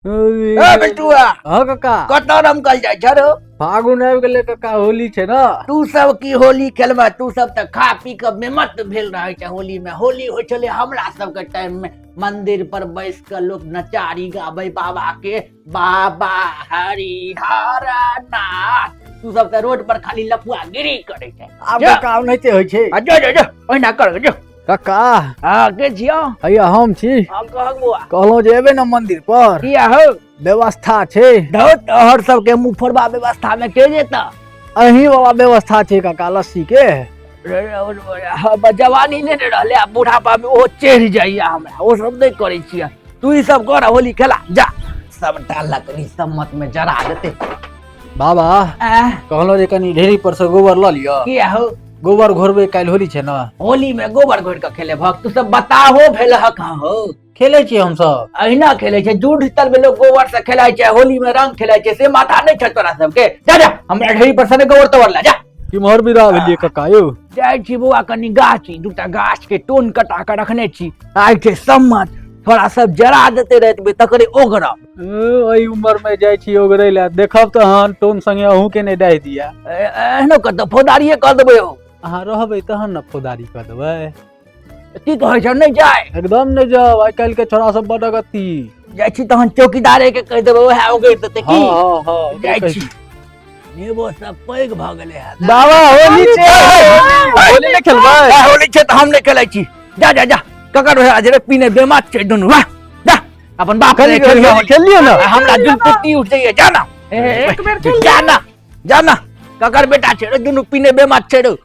ए बिट्टुआ। हाँ काका। कतऽ रमकल जाइ छ रो? फागुन आबि गेलै काका, होली छै ने। तू सब की होली खेलबा? तू सब तऽ खा पी कऽ बेमत भेल रहै छै होली में। होली होइ छलै हमरा सबके टाइम में, मंदिर पर बैस कऽ लोक नचारी गाबै बाबा के, बाबा हरिहर नाथ। तू सब तऽ रोड पर खाली लफुआ गिरी करै छै। आब जा। काका ओनाहिते होइ छै। आ जो जो जो, ओहिना कर जो। काका। हाँ, के छियौ? हैया हम छी। हम कहक बौआ। कहलहुँ जे एबै ने मंदिर पर? किया हौ? व्यवस्था छै। धौ तोहर सबके मुँह फोड़बा, व्यवस्था में के जेता? अहीं वाला व्यवस्था छै काका, लस्सी के। जवानी नहि ने रहलै, आब बुढ़ापा में ओहो चढ़ि जाइया हमरा, ओ सब नहि करै छियै। तू ई सब कर, होली खेला जा। सबटा लकड़ी सम्मत में जरा देते। बाबा। आँह? कहलहुँ जे कनी ढेरी पर से गोबर लऽ लिअ। किया हौ? गोबर घोरबै, काल्हि होली छै ने। होली में गोबर घोरि कऽ खेले भक्त? तू सब बताहो भेल हक हौ? खेलै छियै हमसब। अहिना खेले छै? जूठ तल में लोग गोबर से खेलाइ छै, होली में रंग खेलाइ छै, से माथा नहि छै तोरा सबके? जा जा, हमरा ढेरी पर से नहि गोबर तोबर ला जा। किम्हर विदा भेलियै काका यौ? जाइ छी बौआ कनी गाछ, दूटा गाछ के टोन कटा कऽ रखने छी। आइ छै सम्मत, थोड़ा सब जरा देते राति में, तकरे ओगरब। एहि उम्र में जाइ छी ओगरै लए, देखब तहन टोन संगे अहूँ के नहि डाहि दिया। एहनो कतौ फौदारिये कऽ देबै हो। अहाँ रहबै तहन ने फौदारी कऽ देबै। की कहै छौ, नहि जाय? एकदम नहि जाउ, आइ काल्हि के छोड़ा सब बड अगत्ती। जाइ छी तहन चौकीदारे के कहि देबै, ओएह ओगरि देतै की? हँ हँ। जाइ छी, नेबो सब पैघ भऽ गेलै हँ। बाबा, होली छै, होली नहि खेलबै? होली छै तऽ हम नहि खेलै छी। जा जा जा, ककर ओहे जे पीने बेमात छै दुनू, वाह, जा अपन बाप कनि के खेलियो। होली खेलियो ने। हमरा जुलपुट्टी उठ जाइए, जा ना। एक बेर खेल। जा ना, जा ना, ककर बेटा छै रे? दुनू पीने बेमात छै रे।